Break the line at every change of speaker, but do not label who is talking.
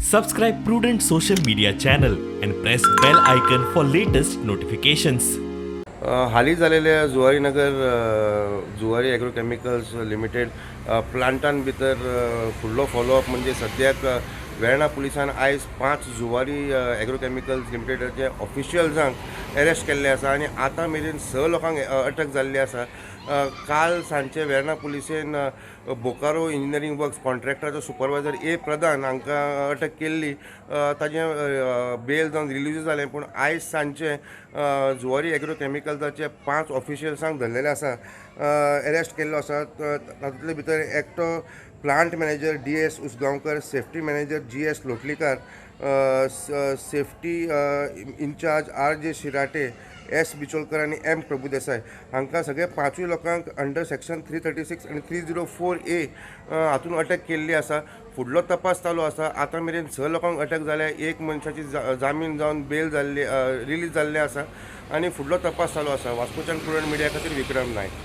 Subscribe Prudent Social Media channel and press bell icon for latest notifications.
हालीं जालेल्या Zuarinagar Zuari agrochemicals limited प्लांटान भितर फुडलो follow up म्हणजे सद्याक वेर्णा पुलिसान आयज 5 जुवारी एग्रोकेमिकल्स लिमिटेडाचे ऑफिशियल्सांक एरेस्ट केल्ले आसा आनी आतां मेरेन 6 लोकांक अटक जाल्ली आसा. काल सांजचे वेर्णा पुलिसेन बोकारो इंजिनियरींग वर्क्स कॉन्ट्रॅक्टराचो सुपरवायझर ए प्रधान हांकां अटक केल्ली. ताजें बेल जावन रिलीज जालें, पूण आयज सांजचे जुवारी एग्रो केमिकल्साचे 5 ऑफिशियल्सांक धरलेले आसा, एरेस्ट केल्लो आसा. तातूंतले भितर एकटो plant manager D S Usgaonkar, safety manager G S Lotlikar, safety incharge R J Shirate, S Bicholkar आनी एम प्रभुदेसाय हांकां सगळे 5 लोकांक अंडर सेक्शन 336 आनी 304A हातून अटक केल्ली आसा. फुडलो तपास चालू आसा. आतां मेरेन 6 लोकांक अटक जाल्या, एक मनशाची जामीन जावन बेल जाल्ली, रिलीज जाल्ले आसा आनी फुडलो तपास चालू आसा. वास्कोच्यान प्रुडंट मिडिया खातीर विक्रम नायक.